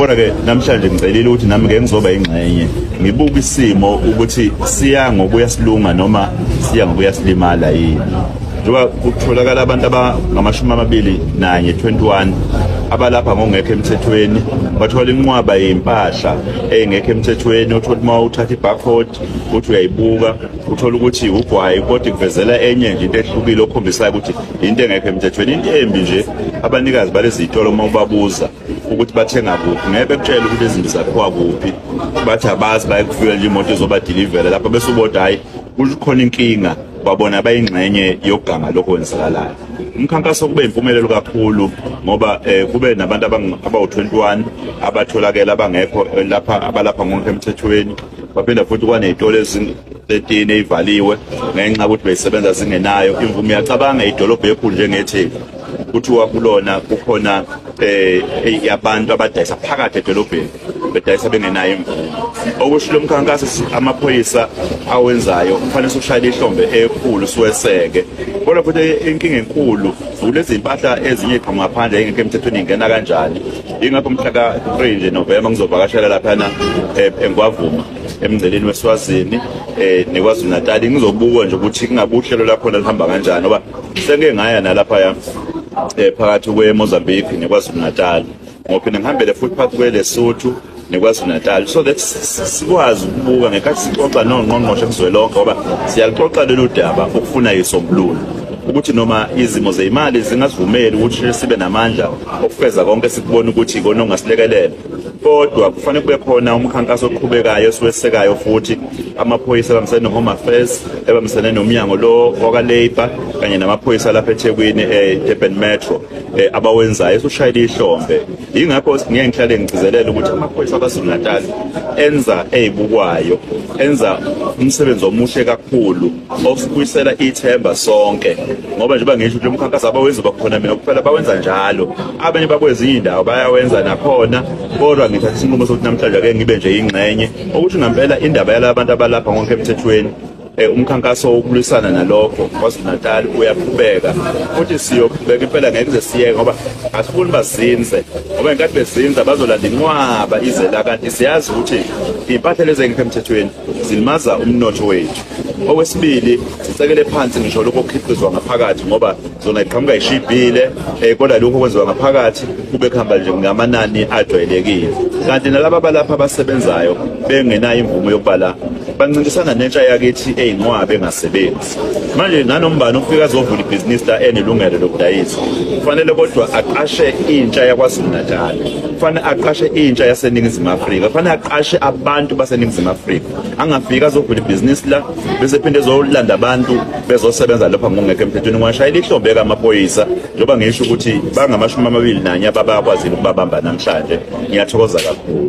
Kodwa-ke namhlanje ngicelile ukuthi nami ngeke ngizoba ingxenye, ngibuke isimo ukuthi siya ngokuya silunga noma siya ngokuya silimala yini. Njengoba kutholakala abantu abangama-21, 21 abalapha ngokungekho emthethweni, bathola inqwaba yempahla engekho emthethweni. Uthola uma uthatha i-barcode uthi uyayibuka, uthola ukuthi ugwayi, kodwa ikuvezela enye nje into ehlukile okhombisayo ukuthi into engekho emthethweni. Into embi nje, abanikazi balezi zitolo uma ubabuza ukuthi bathenga kuphi, ngeke bekutshele ukuthi izinto zakhiwa kuphi, bathi abazi, bayekufika nje imoto ezobadilivela lapha, bese uboda hhayi, kukhona inkinga, babona bayingxenye yokuganga lokho kwenzakalayo. Umkhankaso kube impumelelo kakhulu ngoba kube nabantu abawu-21 abatholakele abangekho lapha, abalapha ngokungekho emthethweni. Baphinde futhi kwaney'tolo ezi-13 ey'valiwe ngenxa yokuthi beyisebenza zingenayo imvume. Uyacabanga, idolobha ekhulu njengeTheku, kuthiwa kulona kukhona abantu abadayisa phakathi edolobheni, bedayisa bengenayo imvume. Okusho lo mkhankaso amaphoyisa awenzayo kufanele siwushayele ihlombe ekhulu, siweseke. Kodwa futhi inkinga enkulu kulezi mpahla ezinye iqhamuka ngaphandle engekho emthethweni, ingena kanjani? Ingakho mhla ka-3 nje November ngizovakashela laphana eNgwavuma, emngceleni weSwazini neKwaZulu Natal, ngizobuka nje ukuthi kungabe uhlelo lakhona lihamba kanjani, ngoba sengike ngaya nalaphaya phakathi kweMozambique neKwaZulu Natal, ngophinde ngihambele futhi phakathi kweLesotho neKwaZulu Natal, so that sikwazi ukubuka ngenkathi sixoxa nongqongqoshe kuzwelonke, ngoba siyalixoxa lolu daba ukufuna isombululo, ukuthi noma izimo zeyimali zingasivumeli ukuthi sibe namandla okufeza konke sikubona ukuthi ikona ongasilekelela, kodwa kufanele kube khona umkhankaso oqhubekayo esiwesekayo futhi amaphoyisa ebambisene no-Home Affairs, ebambisene nomnyango lo waka-Labour kanye namaphoyisa lapha eThekwini, e-Durban Metro, abawenzayo esushayela ihlombe. Yingakho ngeke ngihlale ngigcizelela ukuthi amaphoyisa aKwaZulu Natal enza eyibukwayo, enza umsebenzi omuhle kakhulu osibuyisela ithemba sonke, ngoba njengoba ngisho ukuthi umkhankaso abawenzi bakhona mina kuphela, bawenza njalo, abanye bakwezinye indawo bayawenza nakhona. Kodwa ngithatha isinqumo sokuthi namhlanje ake ngibe nje ingxenye ukuthi ngempela indaba yalaba bantu abalapha ngonke emthethweni, umkhankaso wokulwisana nalokho KwaZulu Natal uyaqhubeka, futhi siyoqhubeka impela, ngeke kuze siyeke, ngoba asifuni bazinze, ngoba ngenkathi bezinza bazolanda inqwaba ize la, kanti siyazi ukuthi iy'mpahla lezi engekho emthethweni zilimaza umnotho wethu. Okwesibili, sicekele phansi ngisho lokho okukhiqizwa ngaphakathi, ngoba zona iqhamuka ishibhile, kodwa lokho okwenziwa ngaphakathi kube kuhamba nje ngamanani ajwayelekile, kanti nalaba abalapha abasebenzayo bengenayo imvume yokuba la bancintisana nentsha yakithi eyinqwabe engasebenzi. Manje nanombani ufika azovula ibhizinisi la enelungelo lokudayisa, kufanele kodwa aqashe intsha yaKwaZulu Natal, kufanele aqashe intsha yaseNingizimu Afrika, kufanele aqashe abantu baseNingizimu Afrika. Angafika azovula ibhizinisi la bese phinde ezolanda abantu bezosebenza lapha ngokungekho emthethweni. Ngiwashayela ihlombe amaphoyisa, njengoba ngisho ukuthi bangama-21 ababakwazile ukubabamba namhlanje. Ngiyathokoza kakhulu.